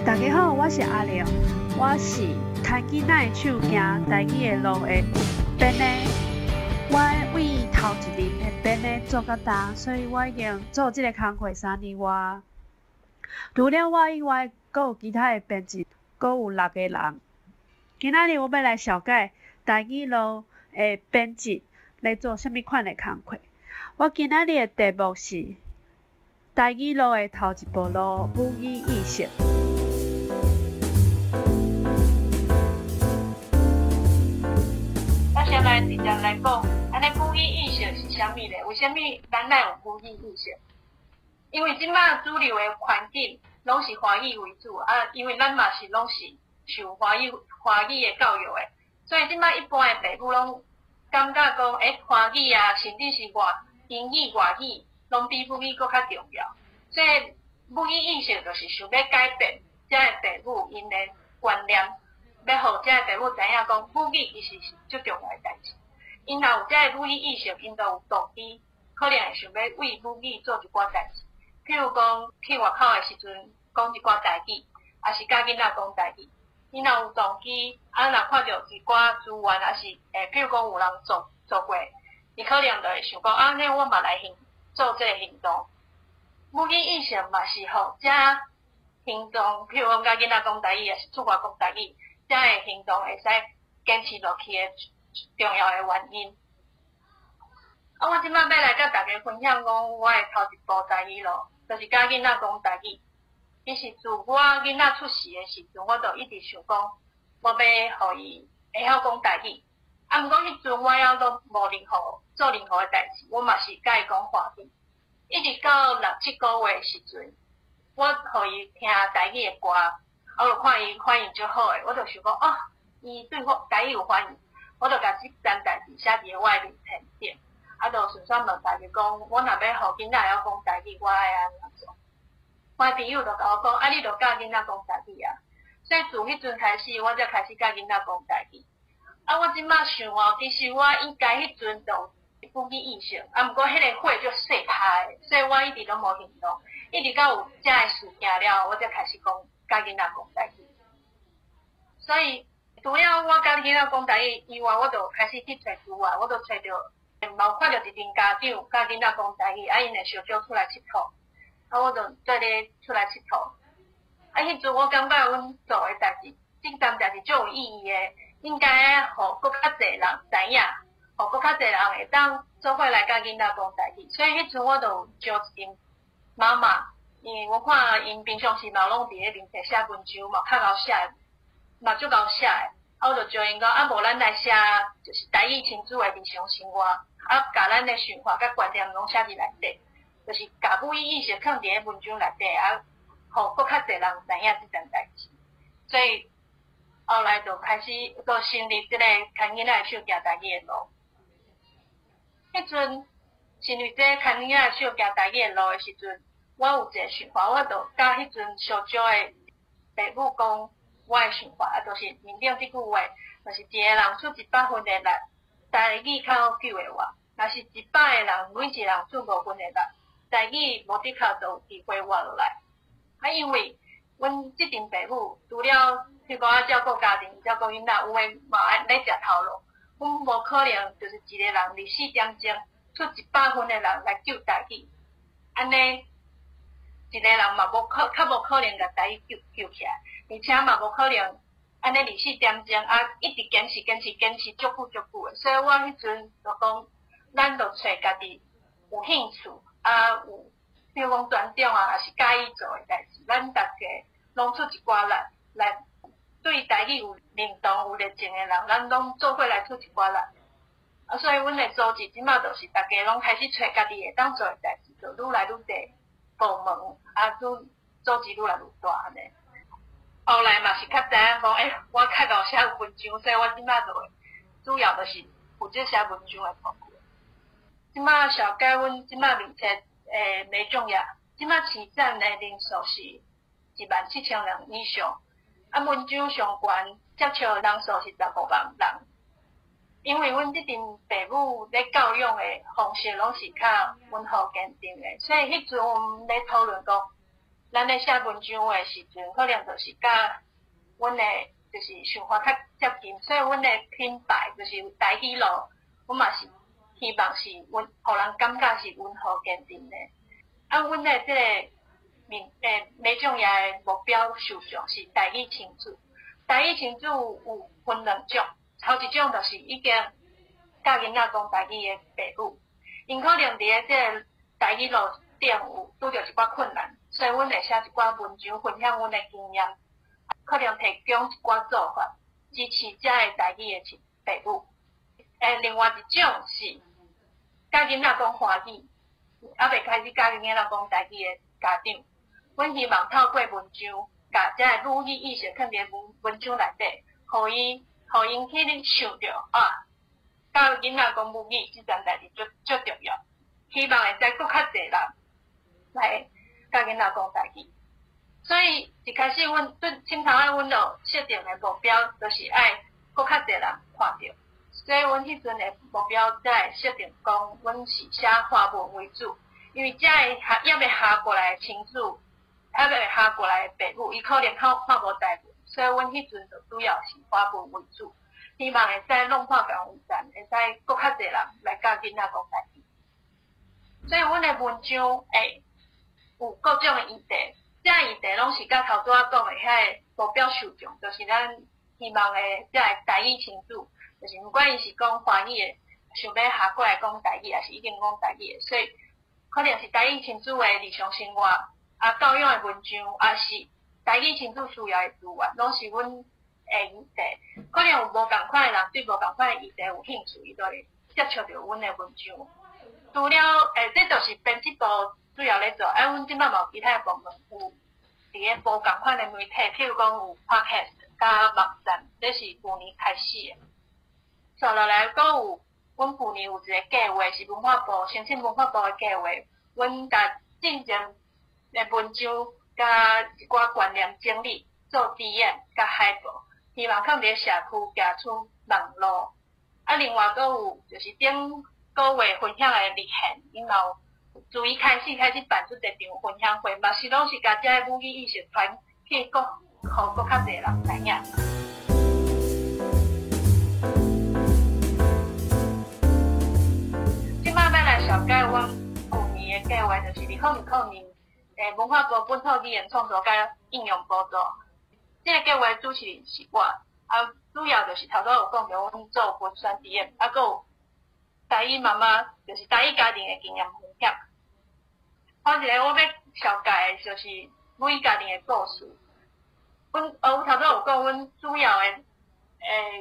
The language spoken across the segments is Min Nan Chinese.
大家好，我是阿玲，我是牽囡仔的手行台語的路的編的。我為頭一任的編的做甲今，所以我已經做這个工課3年外。除了我以外，閣有其他的編輯，閣有六個人。今仔日我欲來紹介台語路的編輯咧做啥物款的工課。我今仔日的題目是台語路的頭一步路母語意識。我先來直接來講，按呢母語意識是啥物咧？為啥物咱愛有母語意識？因為這馬主流的環境攏是華語為主啊，因為咱嘛是攏是受華語的教育的，所以這馬一般的父母攏感覺講，華語啊，甚至是外英語、外語，攏比母語閣較重要。所以母語意識就是想欲改變遮个父母𪜶的觀念，欲予遮个父母知影講，母語其實是足重要的代誌。𪜶若有遮个母語意識，𪜶就有動機，可能會想欲為母語做一寡代誌。譬如講，去外口的時陣講一寡台語，抑是教囡仔講台語。𪜶若有動機，啊，若看著一寡資源，抑是譬如講有人做過，伊可能就會想講，啊，按呢我嘛來行做這个行動。母語意識嘛是予遮行動，譬如講教囡仔講台語，抑是出外講台語，遮个行動會使堅持落去的重要的原因。啊，我這擺欲來佮大家分享講，我的頭一步台語路，就是教囡仔講台語。其實自我囡仔出世的時陣，我就一直想講，我欲予伊會曉講台語。啊，毋過彼陣我猶閣無任何做任何的代誌，我嘛是佮伊講華語。一直到六七個月的時陣，我予伊聽台語的歌，啊，我就看伊反應足好的，我就想講，哦，伊對我台語有反應，我就共這件代誌寫佇我的面冊頂，啊，就順紲問大家講，我若欲予囡仔會曉講台語，我愛按怎做？我的朋友就共我講，啊，你就教囡仔講台語啊。所以自彼陣開始，我才開始教囡仔講台語。啊，我這馬想哦，其實我應該彼陣就有母語意識，啊，毋過彼个火足細拍的，所以我一直攏無行動，一直到有遮个事件了，我才開始講教囡仔講台語。所以除了我教囡仔講台語以外，我就開始去揣資源，我就揣著，嘛有看著一陣家長教囡仔講台語，啊，𪜶會相約出來𨑨迌，啊，我就綴咧出來𨑨迌。啊，彼陣我感覺阮做的代誌，這件代誌足有意義的，應該予閣較濟人知影，予閣較濟人會當做伙來教囡仔講台語。所以彼陣我就有招一陣媽媽，因為我看𪜶平常時嘛攏佇咧面冊寫文章，嘛較𠢕寫的，嘛足𠢕寫的。啊，我就招𪜶講，啊，無咱來寫，就是台語親子的日常生活，啊，共咱的想法佮觀念攏寫佇內底，就是共母語意識囥佇咧文章內底，啊，予閣較濟人知影這件代誌。所以後來就開始就成立這个牽囡仔的手行台語的路。彼陣成立這个牽囡仔的手行台語的路的時陣，我有一个想法，我就佮彼陣相招的爸母講我的想法，啊，就是面頂這句話，就是一个人出100分的力，台語較好救會活；若是100個人，每一個人出5分的力，台語無的確就有機會活落來。啊，因為阮這陣爸母除了譬如講愛照顧家庭、照顧囡仔，有的嘛愛咧食頭路，阮無可能就是一個人24點鐘出100分的人來救台語，按呢一個人嘛無可較無可能共台語救起來，而且嘛無可能按呢24點鐘啊一直堅持堅持堅持足久足久的，所以我彼陣就講，咱就揣家己有興趣啊，有譬如講專長啊，抑是佮意做的代誌，咱逐家攏出一寡力來對台語有認同、有熱情的人，咱攏做伙來出一寡力。啊，所以阮的組織這馬就是逐家攏開始揣家己會當做的代誌，就愈來愈濟部門，啊，愈組織愈來愈大按呢。後來嘛是較知影講，我較𠢕寫文章，所以我這馬就會主要就是負責寫文章的部分。這馬紹介阮這馬面冊的梅種業，這馬市占的人數是17,000人以上，啊，文章上懸接觸的人數是15萬人。因為阮這陣父母咧教養的方式攏是較溫和堅定的，所以彼陣阮們咧討論講，咱咧寫文章的時陣，可能就是佮阮的就是想法較接近，所以阮的品牌就是台語路，阮嘛是希望是溫，予人感覺是溫和堅定的。啊，阮的這個面媒眾業的目標受眾是台語親子，台語親子有分兩種，頭一種就是已經教囡仔講台語的爸母，𪜶可能佇咧這個台語路頂有拄著一寡困難，所以阮會寫一寡文章分享阮的經驗，可能提供一寡做法，支持遮个台語的爸母。另外一種是教囡仔講華語，猶未開始教囡仔講台語的家長，阮希望透過文章，共遮个母語意識囥佇文文章內底，予𪜶去想著啊，教囡仔講母語這件代誌足足重要，希望會使閣較濟人來教囡仔講台語。所以一開始阮對凊頭仔阮就設定的目標，就是愛閣較濟人看著。所以阮彼陣的目標才會設定講，阮是寫華文為主，因為遮个下猶未下過來的親子，猶未下過來的爸母，伊可能看看無台文，所以阮彼陣就主要是華文為主，希望會使弄破共有讚，會使閣較濟人來教囡仔講台語。所以阮的文章會有各種的議題，這議題攏是佮頭拄仔講的遐个目標受眾，就是咱希望的遮个台語親子。就是毋管伊是講華語的，想欲學過來講台語，抑是已經講台語的，所以可能是台語親子的日常生活，啊教養的文章，抑是台語親子需要的資源，攏是阮的議題。可能有無仝款的人對無仝款的議題有興趣，伊就會接觸著阮的文章。除了這就是編輯部主要咧做，啊，阮這擺嘛有其他的部門有佇咧無仝款的媒體，譬如講有 Podcast 佮網站，這是舊年開始的。接落來，閣有阮舊年有一個計劃，是文化部申請文化部的計劃，阮共進前的文章佮一寡觀念整理做編輯佮海報，希望囥佇社區寄出網路。啊，另外閣有就是頂個月分享的熱線，𪜶嘛有自伊開始開始辦出這場分享會，嘛是攏是共遮个母語意識傳去閣予閣較濟人知影。這擺欲來紹介阮舊年的計劃，就是2020年文化部本土語言創作佮應用補助。這个計劃主持人是我，啊，主要就是頭拄有講著，阮做文宣編輯，啊，閣有台語媽媽，就是台語家庭的經驗分享。頭一个我欲紹介的就是母語家庭的故事。阮我頭拄有講，阮主要的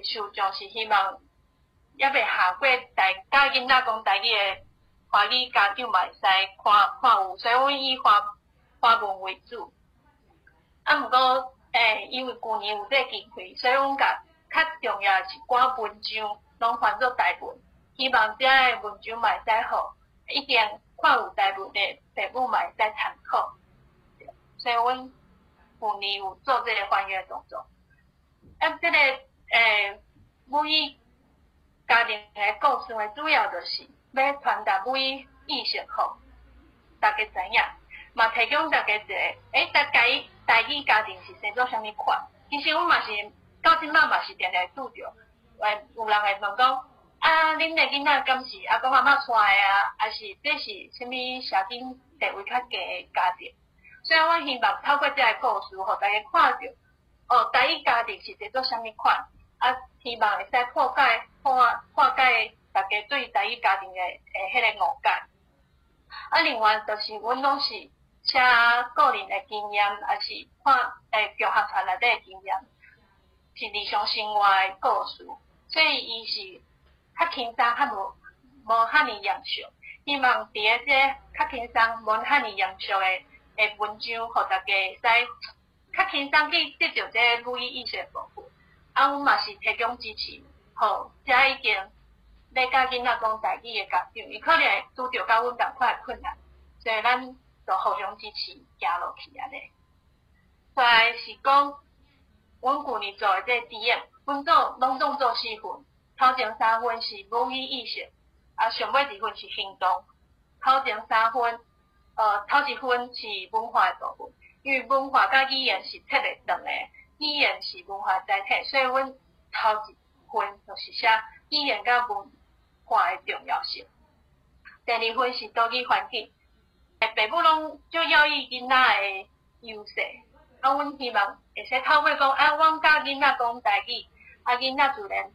受眾是希望猶未學過台教囡仔講台語的華語家長嘛會使看看有，所以阮以華華文為主。啊，毋過因為舊年有這個機會，所以阮共較重要的一寡文章攏翻做台文，希望遮个文章嘛會使予已經看有台文的爸母嘛會使參考。所以阮舊年有做這個翻譯的動作。啊，這個母語家庭的故事呢，主要就是欲傳達母語意識，予大家知影，嘛提供大家一個，大家台語家庭是生做啥物款？其實阮嘛是到這擺嘛是定定拄著，有人會問講，啊，恁的囡仔敢是阿公阿嬤帶的啊？抑是這是啥物社經地位較低的家庭？所以阮希望透過這个故事，予大家看著，哦，台語家庭是做啥物款？啊，希望會使破解破破解大家對台語家庭的彼个誤解。啊，另外就是阮攏是寫個人的經驗，抑是看教學團內底的經驗，是日常生活的故事，所以伊是較輕鬆，較無無遐爾嚴肅。希望佇咧這較輕鬆、無遐爾嚴肅的的文章，予大家會使較輕鬆去得著這個母語意識的部分。啊，阮嘛是提供支持，予遮已經欲教囡仔講台語的家長，伊可能會拄著佮阮仝款的困難，所以咱就互相支持行落去按呢。再來是講，阮舊年做的這個 DM，阮做攏總做四份，頭前三份是母語意識，啊，上尾一份是行動。頭前三份，頭一份是文化的部分，因為文化佮語言是切袂斷的，語言是文化載體，所以阮頭一份就是寫語言佮文化的重要性。第二份是多語環境，爸母攏足猶豫囡仔的優勢，啊，阮希望會使透過講，啊，阮教囡仔講台語，啊，囡仔自然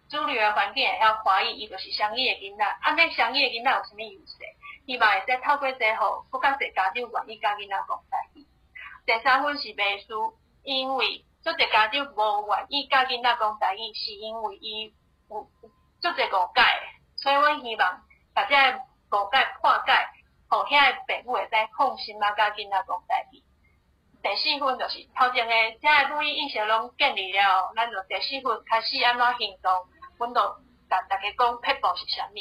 主流的環境會曉華語，伊就是雙語的囡仔。按呢雙語的囡仔有啥物優勢？希望會使透過這個，予閣較濟家長願意教囡仔講台語。第三份是袂輸，因為足濟家長無願意教囡仔講台語，是因為伊有足濟誤解，所以阮希望共這个誤解破解，予遐個爸母會使放心仔教囡仔講台語。第四份就是頭前的這个母語意識攏建立了，咱就第四份開始按怎行動，阮就共大家講撇步是啥物。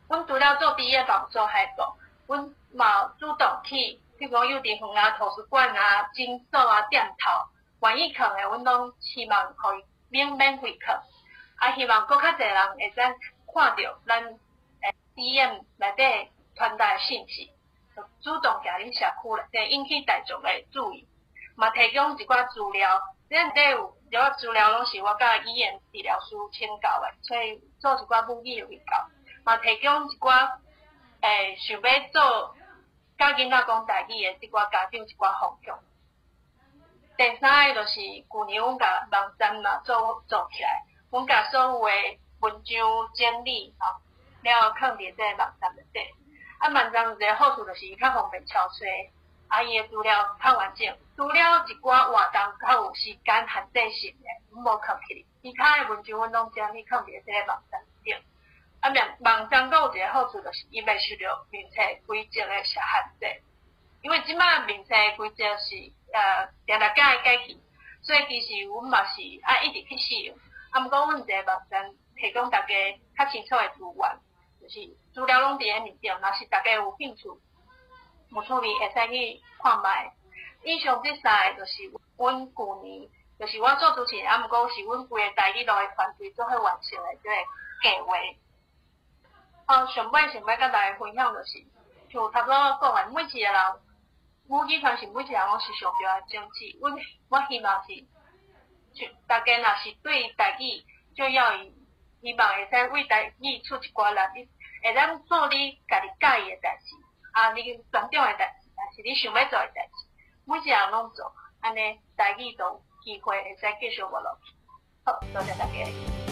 阮除了做畢業講座海報，阮嘛主動去，譬如講幼稚園啊、圖書館啊、診所啊、店頭，願意囥的，阮攏希望予伊免免費囥。啊，希望閣較濟人會使看著咱 DM 內底傳達的信息，主動行入社區內底引起大眾的注意，嘛提供一寡資料。咱底有一寡資料攏是我佮語言治療師請教的，所以做一寡母語的衛教，嘛提供一寡想欲做教囡仔講台語的這寡家長一寡方向。第三个就是舊年阮共網站嘛做做起來，阮共所有的文章整理吼，了後囥佇這個網站內底。啊，網站有一個好處就是伊較方便抄揣，啊，伊的資料較完整。除了一寡活動較有時間限制性的，阮無囥起來，其他的文章阮攏將伊囥佇這個網站頂。啊，網站閣有一個好處就是伊袂受著面冊規則的限制，因為這擺面冊規則是定定改來改去，所以其實阮嘛是愛一直去適應。啊，毋過阮這個網站提供大家較清楚的資源，就是資料攏佇咧面頂，若是大家有興趣，無趣味會使去看覓。以上這三个就是阮舊年，就是我做主持人，啊，毋過是阮規個台語路的團隊做伙完成的這個計劃。好，上尾想欲佮大家分享就是，像頭拄仔講的，每一個人母語傳承，每一個人攏是上重要的種子。阮我希望是，就大家若是對台語最要希望會使為台語出一寡力，你會當做你家己佮意的代誌，啊，你專長的代誌，還是你想欲做的代誌，每一項攏做，按呢台語就有機會會使繼續活落去。好，多謝大家。